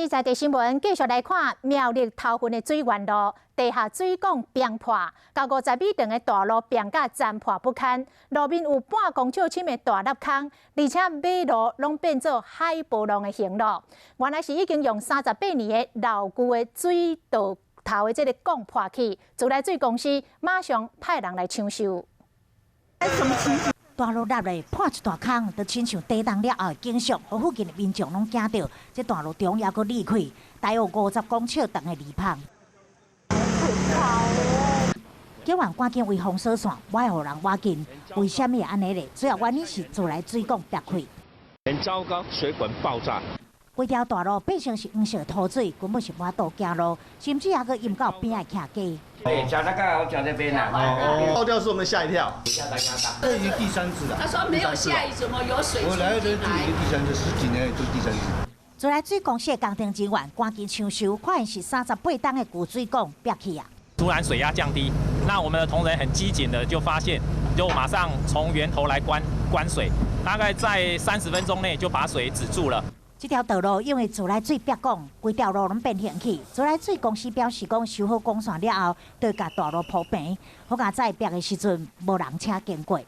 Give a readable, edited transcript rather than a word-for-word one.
在地新聞繼續來看苗栗頭份的水源路地下水管崩破，到50米長的大路崩甲殘破不堪，路面有半公尺深的大凹空，而且馬路攏變做海波浪的形咯。原來是已經用38年的老舊的水道頭的這個管破去，自來水公司馬上派人來搶修。大路落來破一大空，就親像地動了後的景象，予附近的民眾攏驚著。這大路中猶閣裂開，大約50公尺長的裂縫。警員趕緊圍封鎖線，無愛予人倚近。為啥物會按呢咧？主要原因是自來水管煏開。很糟糕，水管爆炸。規條大路變成是黃色塗水，根本是無法度行路，甚至猶閣淹到邊仔徛街。對，講那個我講這邊啦。哦，爆掉是我們嚇一跳。這已經第三次了。他說沒有下雨，怎麼有水？我來這已經第三次，十幾年都第三次。自來水公司的工程人員趕緊搶修，發現是38冬的舊水管煏去啊。突然水壓降低，那我們的同仁很機警的就發現，就馬上從源頭來關關水，大概在30分鐘內就把水止住了。這條道路因為自來水煏管，規條路攏變形去。自來水公司表示講，修好管線了後，就共大路鋪平。好佳哉煏的時陣，無人車經過。